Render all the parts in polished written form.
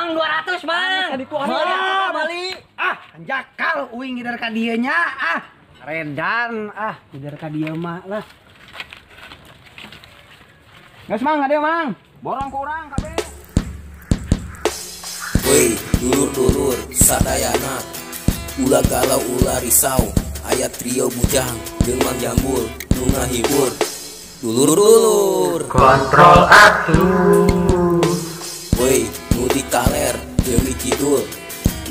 Mang 200 mang. Bali. Ah, anjakal uing ngider ka dieu nya ah. Redan ah, ngider ka dieu mah lah. Geus mang ada mang. Borong ku urang kabeh. Woi, dulur-dulur sadayana. Ulah galau ulah risau. Aya trio bujang jeung Mang Jambul nu ngahibur. Dulur-dulur kontrol atuh. Woi, nu di kaler jeung di kidul,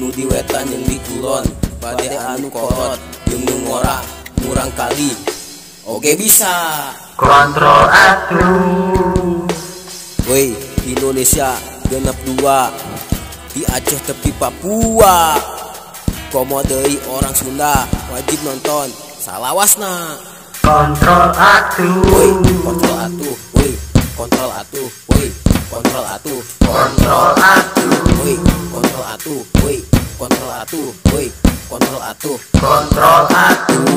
nu di wetan jeung di kulon, bade anu kolot jeung nu ngora murang kali. Oke bisa. Kontrol atuh. Woi, Indonesia genep 2, di Aceh tepi Papua. Komo deui orang Sunda wajib nonton salawasna. Kontrol atuh. Woi, kontrol atuh. Woi, kontrol atuh. Woi, kontrol atuh. Kontrol atuh. Woi, kontrol atuh. Woi, kontrol atuh. Woi, kontrol atuh. Kontrol atuh.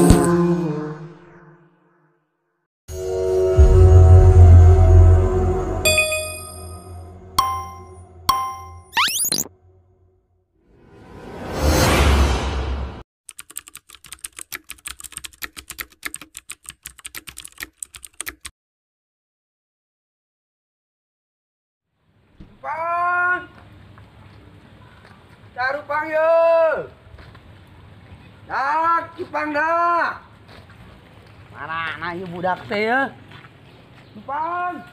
Pang. Carupang yo. Dak cupang dah. Mana ieu budak teh ya? Cupang.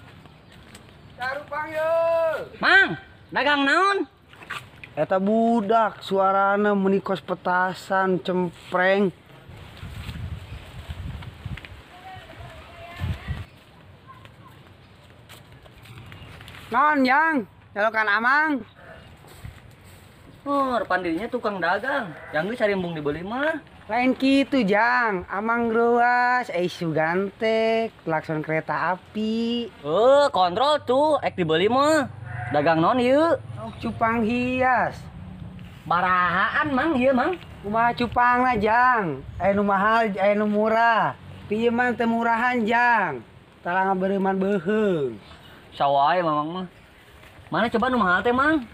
Carupang yo. Mang, dagang naon? Eta budak suarana meuni kos petasan cempreng. Non yang nyalokan amang. Oh, pandirinya tukang dagang. Yang geus sarimbung dibeli mah. Lain kitu jang, amang ruas, sugan teh, klakson kereta api. Oh, kontrol tuh, ek dibeli mah. Dagang non ieu? Oh, cupang hias. Barahaan mang ieu mang. Kumaha cupangna jang? Aya nu mahal, aya nu murah. Pieu mah teu murahan jang. Tara ngabeureuman beuheung. Sawae mamang mah. Mana coba nu mahal teh mang?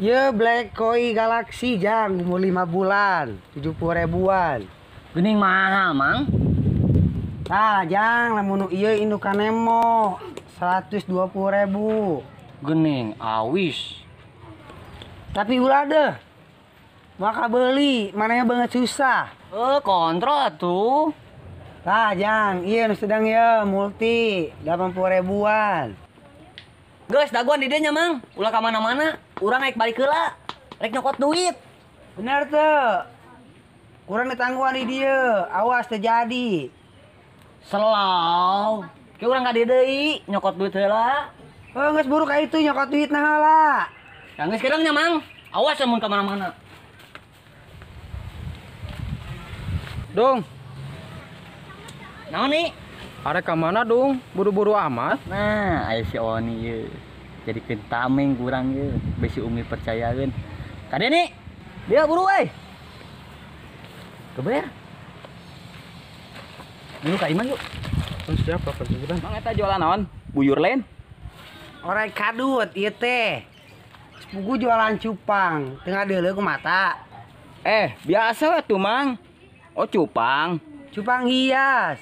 Ye Black Koi Galaxy jang, umur 5 bulan, 70 ribuan. Geuning mahal mang. Tah jang, lamun nu ieu indukan Nemo 120.000. Geuning awis. Tapi ulah deh. Maka beli, mananya banget susah. Kontrol atuh. Tah jang, ieu nu sedang ye multi 80 ribuan. Geus dagoan di dieu nya mang, ulah ka mana-mana. Urang naik balik heula. Rek nyokot duit. Bener teu. Kurang ditangguhan di dieu, awas terjadi. Selau. Ke urang ka dieu deui, nyokot duit heula. Oh, geus buru ka itu nyokot duit nah heula. Ya geus kedeung nya mang. Awas lamun ka mana-mana. Dung. Naon nih? Arek ka mana dung? Buru-buru amat. Nah, aya si Oni ieu. Jadi kentameng kurang ieu, besi Umi percayakeun. Kade nih. Dia buru euy. Keber. Yuk ka imah yuk. Siap, perjudian. Mang eta jualan naon? Buyur lain? Orai kadut ieu teh. Sepugu jualan cupang, tengah deuleu ku mata. Biasa we tuh mang. Oh, cupang. Cupang hias.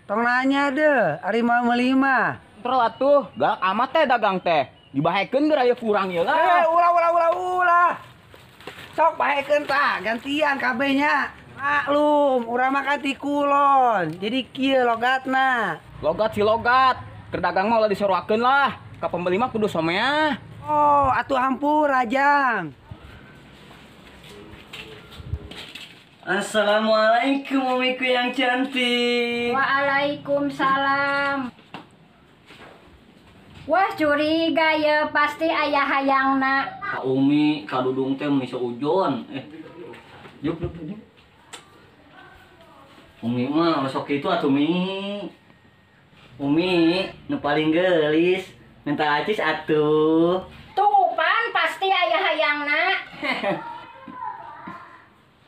Tong nanya deh, ari mau meuli mah. Kontrol atuh, galak amat teh dagang teh. Dibahekeun geura ieu kurang ieu lah. Ulah ulah ulah ulah. Sok bahekeun tah, gantian kabeh nya. Maklum, urang mah kan ti kulon. Jadi kieu logatna. Logat si logat. Keur dagang mah ulah disoruakeun lah. Ka pembeli mah kudu someah. Oh, atuh hampura jang. Assalamualaikum umiku yang cantik. Waalaikumsalam. Wah curiga ya pasti ayah hayangna. Ka Umi, ka Dudung teh meni seujon. Yuk, yuk, yuk. Umi mah sok kitu atuh Mi. Umi nu paling geulis, minta acis atuh. Tuh pan pasti ayah hayangna.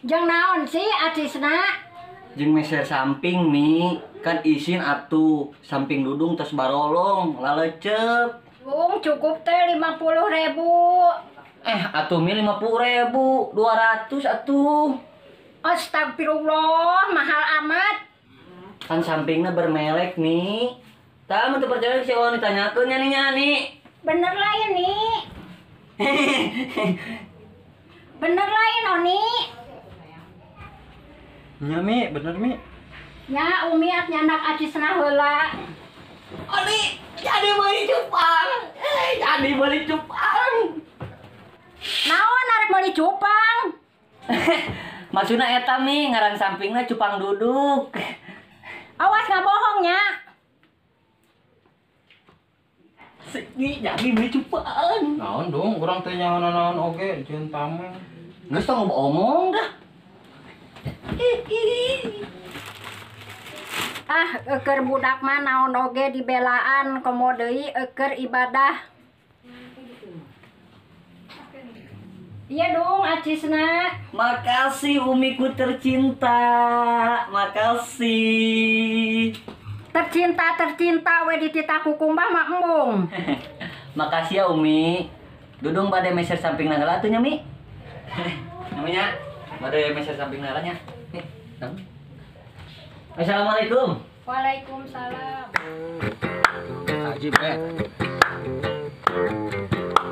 Jeung naon sih acisna? Jeung meser samping Mi, kan isin atuh samping Dudung tos barolong lalecep. Bung cukup teh 50.000. Atuh Mi 50.000, 200 atuh. Astagfirullah, mahal amat. Kan sampingnya bermelek nih. Tah mun teu percaya si Oni tanyakeun nya nih nya nih. Bener lain nih. Bener lain Oni. Nya Mi, bener Mi. Ya Umi at nyandak acisna heula. Oni, jadi meuli cupang. Jadi meuli cupang. Naon arek meuli cupang? Maksudna eta Mi, ngaran sampingna cupang duduk. Awas ngabohong nya. Ini jadi beli cupang. Naon dong, urang teh nyaho naon oge jeung tameng. Geus tong ngomong dah. Ah, eukeur budak mah naon oge dibelaan komo deui eukeur ibadah. Iya dong, acisna. Makasih Umiku tercinta. Makasih. Tercinta we dititah ku kumbah mah embung. Makasih ya Umi. Dudung bade meser samping heula atuh nya Mi. Namanya bade meser samping heula nya. Nih, Assalamualaikum. Waalaikumsalam. Haji Bet.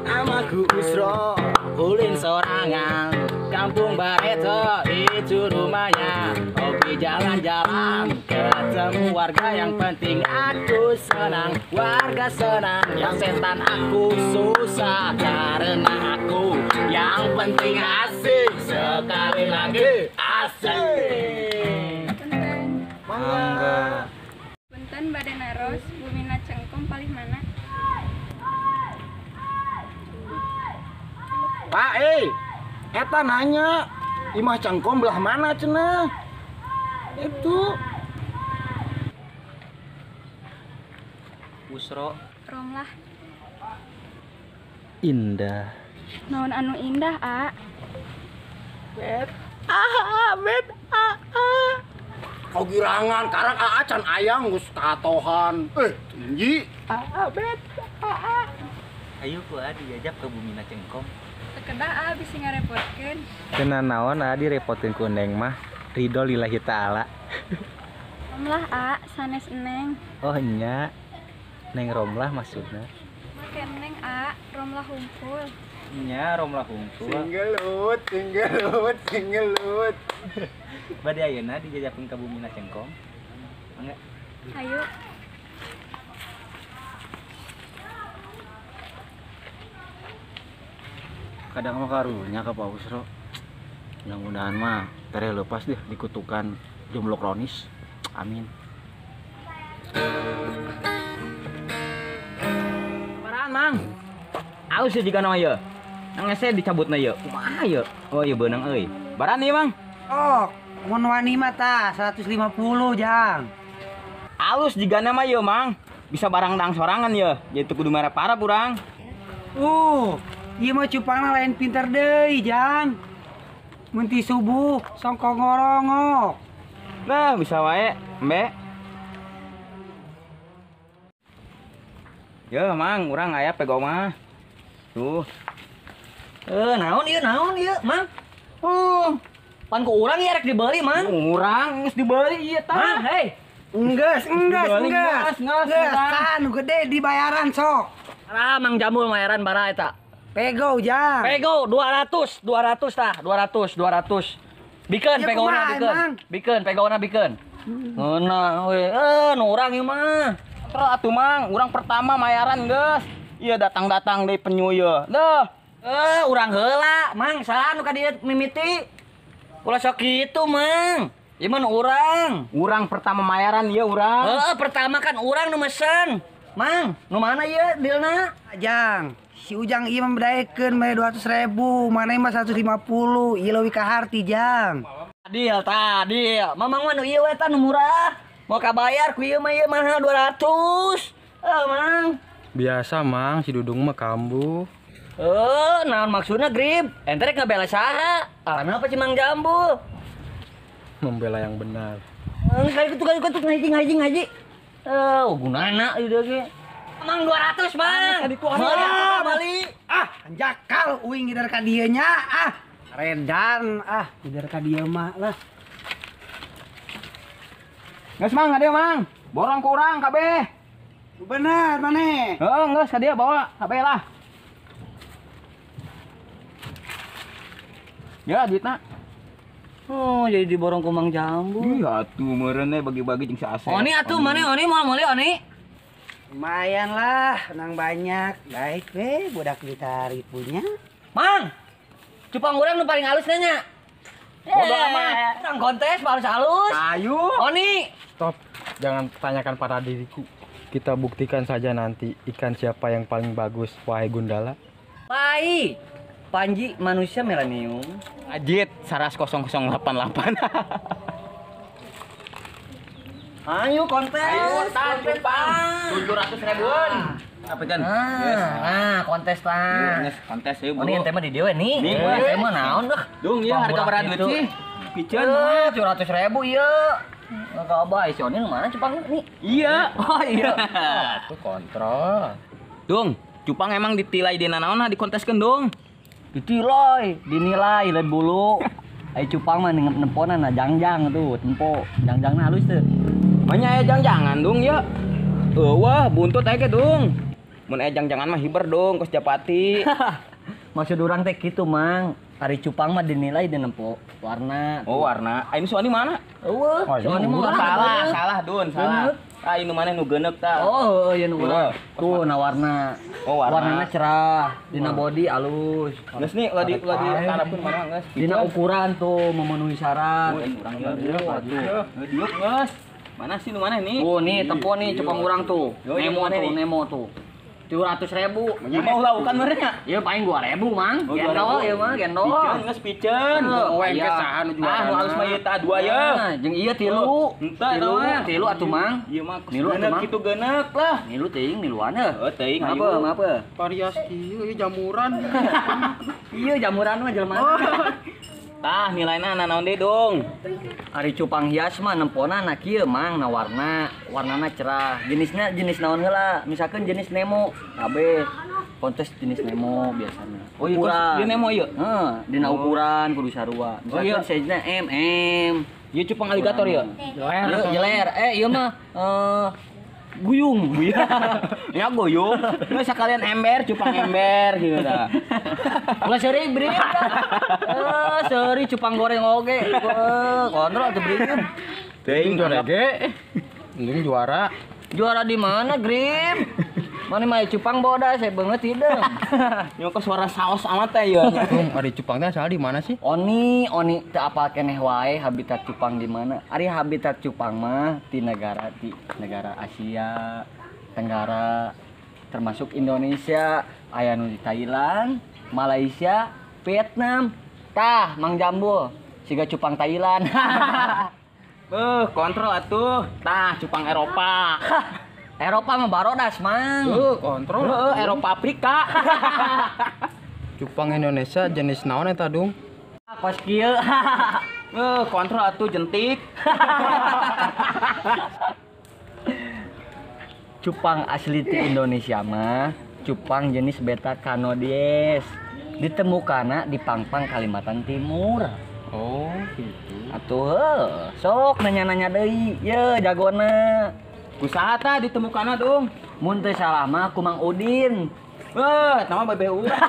Namaku Usro, ulin sorangan, kampung Bareto itu rumahnya. Hobi jalan-jalan, ketemu warga yang penting aku senang, warga senang. Yang setan aku susah karena aku yang penting asik, sekali lagi asik. Mangga. Punten bade naros, bumina Cengkom palih mana? Pak, eta nanya, imah Cengkom belah mana cenah? Itu. Usro. Romlah. Indah. Naon anu indah, A? Bet. Ah, bet. Ah, ah. Kau girangan, karang aa can ayang geus katohan. Tinggi. Aa, bet. Aa. Ayo ku A diajak ke Bumina Cengkom. Sekedah A bisi ngarepotkeun. Teu naon A direpotkeun ku Neng mah. Ridho lillahi ta'ala. Romlah A, sanes Neng. Oh nya. Neng Romlah maksudna. Make Neng A, Romlah hungkul. Nya Romlah hungkul. Singgelut, singgelut, singgelut. Bade ayeuna dijajakeun ka Bumina Cengkom. Mangga. Ayo. Kadang mah karunya ka Pak Usro. Mudah-mudahan mah tere lepas deh dikutukan jomblo kronis. Amin. Paraan, Mang. Alus sih jika nama ieu. Nang hese dicabutna ieu. Kumaha ieu? Oh ieu beunang euy. Baran ieu, Mang. Oh, mun wani mah tah 150, Jang. Alus jigana mah ieu, Mang. Bisa barang dang sorangan ieu. Jadi teu kudu mere parah urang. Ieu mah cupangna lain pinter deui, Jang. Mun ti subuh songko ngorongok. Nah, bisa wae, Mbe. Yo, Mang, urang aya pego mah. Tuh. Naon ieu, Mang? Pan ku urang ieu rek dibeli, Mang. Urang geus dibeli ieu tah. Mang, hei. Enggeus, enggeus, enggeus. Tah nu gede dibayaran sok. Ah, Mang Jambul mayaran bara eta. Pego, Jang. Pego 200, 200 tah, 200, 200. Bikeun pegona bikeun. Bikeun pegona bikeun. Ngeunah we. Nu urang ieu mah. Terus atuh Mang, urang pertama mayaran geus. Ieu datang-datang deui penyu ieu. Duh. Urang heula, Mang, saha nu ka dieu mimiti? Ulah sok kitu, Mang. Ieu mah nu urang. Urang pertama mayaran ieu urang. Heeh, pertama kan urang nu mesen. Mang, nu mana ieu dealna? Jang, si Ujang ieu mah bedaekeun mere 200.000, mana mah 150, ieu leuwih kaharti, Jang. Deal tah, deal. Mamang mah nu ieu we tah nu murah. Mau kabayar ku ieu mah ieu mahal 200. Mang. Biasa, Mang, si Dudung mah kambuh. Naon maksudna grip? Ente rek ngabela saha? Alana apa si Mang Jambul? Membela yang benar. Kali kitu ngaji. Gunana ieu ge. Mang 200, Mang. Bali. Ah, anjakal uing ngider ka dieu nya. Ah, redan ah ngider ka dieu mah lah. Geus Mang, ka dieu Mang. Borong ku urang kabeh. Bener maneh. Heeh, geus ka dieu bawa kabeh lah. Ya duitna. Oh, jadi diborong ku Mang Jambu. Iya atuh meureun bagi-bagi jeung si Asep. Oni atuh maneh oni moal meuli oni. Lumayan lah, menang banyak. Baik we budak ditarik punya. Mang. Cupang urang nu paling halus nanya. Bodo amat. Urang kontes halus-halus. Ayo. Oni. Stop. Jangan tanyakan pada diriku. Kita buktikan saja nanti ikan siapa yang paling bagus, wahai Gundala. Pai. Panji manusia milenium. Ajit Saras 0088. Ayo kontes. Ayo cupang 700 ribuan. Apa kan? Nah, kontes lah. Kontes ieu. Ini ente mah di dieu nih. Ente mah naon dah. Dung ieu harga berapa duit sih? Piceun 700 ribu ieu. Enggak bae si Oni mana cupang nih? Iya. Oh iya. Tuh kontrol. Dung, cupang emang ditilai dina naon dikonteskeun dong. Ditilai, dinilai lain bulu. Ai cupang mah nemponan nah jangjang tuh, tempo. Jangjangna halus tuh. Banyak aya jangjangan dong ya. Eueuh, buntut aya ge dong. Mun aya jangjangan mah hiber dong kos Japati. Maksud urang teh kitu, Mang. Ari cupang mah dinilai di nempo warna. Oh, warna. Aing si Oni mana? Eueuh, si Oni mah salah, salah dun, salah. Ah, nu maneh nu geuneuk tah. Oh, iya nu urang. Tuh na warna. Oh, warna. Warnana cerah, dina body alus. Geus nih ulah di tarapkeun mana geus. Dina ukuran tuh memenuhi syarat. Oh, urang ieu. Diuk geus. Mana sih nu maneh nih? Oh, nih tempo nih cupang urang tuh. Nemo tuh, Nemo tuh. 700 ribu. Mau laukan meureun nya? Ieu paling 2000, Mang. Gendol ieu mah, gendol. Piceun geus piceun. Oeng ke saha nu juara. Ah, nu alus mah ieu tah dua ye. Jeung ieu tilu. Henteu eta mah. Tilu atuh, Mang. Ieu mah nilu atuh, Mang. Kitu geuneuk lah. Nilu teuing niluan heuh. Heuh teuing. Apa, apa? Parias kieu ieu jamuran. Ieu jamuran mah jelema. Tah nilaina naon deui dong? Ari cupang hias mah nempona na kieu Mang, na warna, warnana cerah. Jenisnya jenis naon heula? Misalkan jenis Nemo, kabeh kontes jenis Nemo biasana. Oh iya, ieu Nemo ieu. Heeh, dina ukuran kudu sarua. Misalkan size-na M M. Ieu cupang aligator ieu. Jeler. Jeler. Eh ieu mah guyung. Ya guyung. Geus sakalian ember, cupang ember gitu tah. Ulah seuri beri. Eh, seuri cupang goreng oge. Kontrol atuh beri. Teuing juara ge. Mending juara. Juara di mana, Grim? Mana mah cupang bodas saya banget hideung. Nyo ke suara saos amat teh ieu. Ari cupang teh asal di mana sih? Oni, oni teu apal keneh wae habitat cupang di mana. Ari habitat cupang mah di negara Asia Tenggara termasuk Indonesia, aya nu di Thailand, Malaysia, Vietnam. Tah, Mang Jambul, siga cupang Thailand. Beuh, kontrol atuh. Tah, cupang Eropa. Eropa mah barodas, Mang. Kontrol. Heeh, Eropa Afrika. Cupang Indonesia jenis naon eta, Dung? Kos kieu. Kontrol atuh jentik. Cupang asli di Indonesia mah cupang jenis Beta canoides. Ditemukanna di Pangpang, Kalimantan Timur. Oh, gitu. Atuh, sok nanya-nanya deui. Ye, jagona. Kusaha tah ditemukanna, Dung? Mun teu salah mah ku Mang Udin. Beuh, eta mah babeh urang.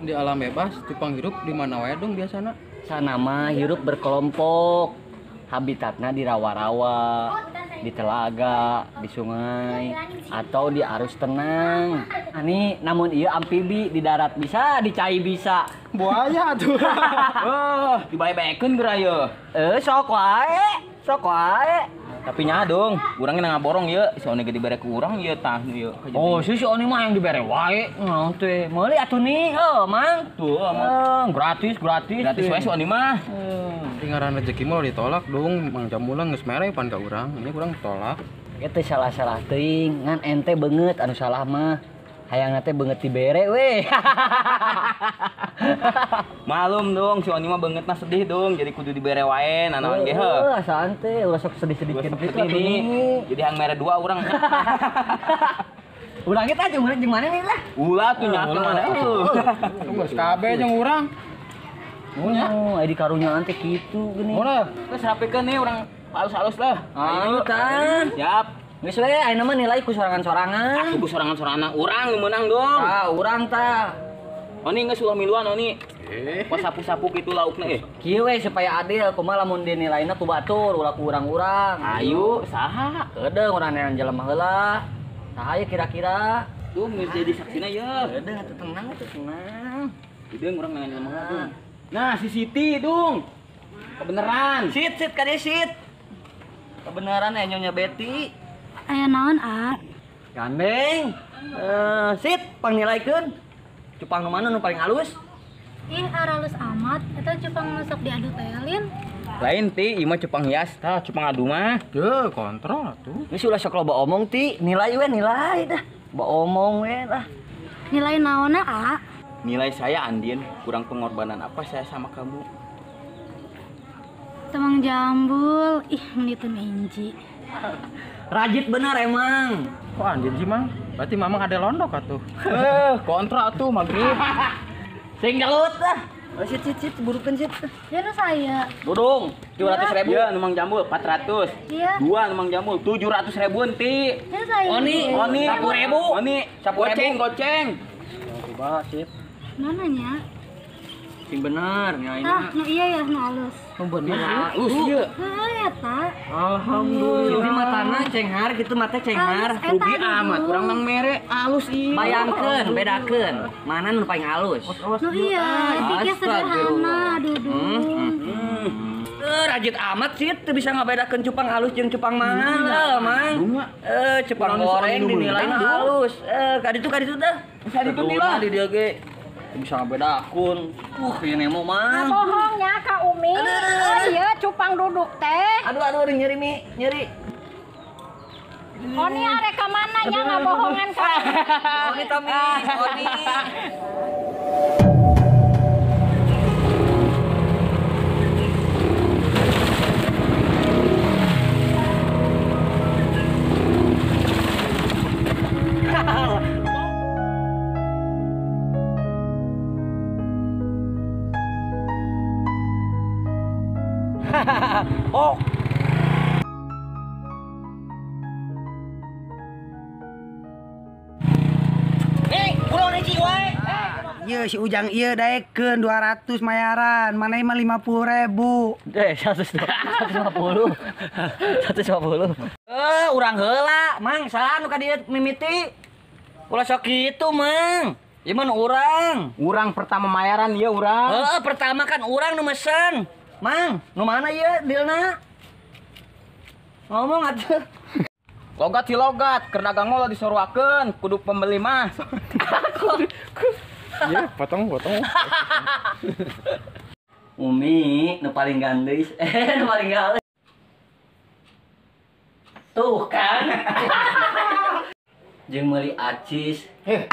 Di alam bebas cupang hirup di mana wae, Dung, biasana? Sana mah hirup berkelompok. Habitatna di rawa-rawa, di telaga, di sungai, atau di arus tenang. Ini namun iya amfibi di darat bisa, di cai bisa. Buaya tuh. Dibae-baekeun geura ye. Sok wae, sok wae. Tapi nya dong, urangnya ngaborong ye, si Oni ge dibere ku urang ye tah ye. Oh, si Oni mah yang dibere wae, naon teh. Meuli atuh nih, heuh, Mang. Tuh, Mang. Gratis, gratis. Gratis wae si Oni mah. Ngaran rezeki mah ditolak dong, Mang Jambulang geus mere pan ka urang, ini urang ditolak. Eta salah-salah teuing, ngan ente beungeut anu salah mah. Hayangna teh beungeut dibere we. Malum dong, si Oni mah beungeutna sedih dong, jadi kudu dibere wae nanaon ge heuh. Heuh, santai, ulah sok sedih-sedih kitu atuh nih. Jadi hang mere dua urang. Urang kita jeung jeung mana nih lah? Ulah tuh nyakeun mana heuh. Geus kabeh jeung urang. Oh, aya di karunyaan teh kitu geuning. Mana? Geus rapikeun nih urang halus-halus lah. Ayo tan. Siap. Geus we ayeuna mah nilai ku sorangan-sorangan. Atuh ku sorangan-sorangan urang nu meunang dong. Ah, urang tah. Oni geus ulah miluan Oni. Kok sapu-sapu kitu laukna eh. Kieu we supaya adil kumaha lamun dinilaina ku batur ulah ku urang-urang. Ayo, saha? Kedeung urang neangan jelema heula. Saha ye kira-kira? Tuh geus jadi saksina ye. Kedeung atuh tenang atuh tenang. Kedeung urang neangan jelema heula tuh. Nah, si Siti dung. Kebeneran. Sit sit ka dieu sit. Kebenaran aya Nyonya Betty. Aya naon, A? Gandeng. Sit pangnilaikeun. Cupang nu mana nu paling halus? Ih, aralus amat. Eta cupang nu sok diadu teh lin. Lain ti, ieu mah cupang hias tah, cupang adu mah. Deuh, kontrol atuh. Geus ulah sok loba omong ti, nilai we nilai dah. Loba omong we lah. Nilai naonna, A? Nilai saya Andin, kurang pengorbanan apa saya sama kamu? Temang jambul, ih menitun inji. Rajit bener emang. Kok Andin sih, Mang? Berarti Mamang ada londok atuh. Kontra atuh maghrib. Sing gelut lah. Oh, sit sit sit burukeun sit. Ya nu saya. Dudung, 700.000. Iya, nu Mang Jambul 400. Iya. Dua nu Mang Jambul 700.000 ti. Ya saya. Oni, Oni 10.000. Oni, goceng, goceng. Coba sip. Mana nya? Sing bener nyaina. Ah, nu iya ya nu alus. Nu bener alus ieu. Heeh eta. Alhamdulillah. Ini matana cenghar gitu mata cenghar. Rugi amat urang nang mere alus ieu. Bayangkeun, bedakeun. Mana nu paling alus? Nu iya, pikir sederhana dudung. Rajit amat sih teu bisa ngabedakeun cupang halus jeung cupang mahal, Mang. Cupang goreng dinilai halus. Kaditu dah. Kaditu lah di dieu ge. Bisa ngabedakeun. Ieu nemo mah. Bohongnya ka Umi. Oh iya cupang duduk teh. Aduh aduh nyeri Mi, nyeri. Oni arek ka mana nya ngabohongan ka. Oni tami, Oni. Oh. Nih, pulang hiji wae. Ieu si Ujang ieu daekeun 200 mayaran, maneh mah 50.000. 150. 150. Urang heula, Mang, saha nu ka dieu mimiti? Ulah sok kitu, Mang. Ieu mah nu urang. Urang pertama mayaran ieu urang. Heeh, pertama kan urang nu mesen. Mang, nu mana ieu dealna? Ngomong atuh. Logat si logat, keur dagang mah ulah disoruakeun, kudu pembeli mah. Ya, potong, potong. Umi, nu paling gandis, nu paling galak. Tuh kan. Jeung meuli acis. Ya.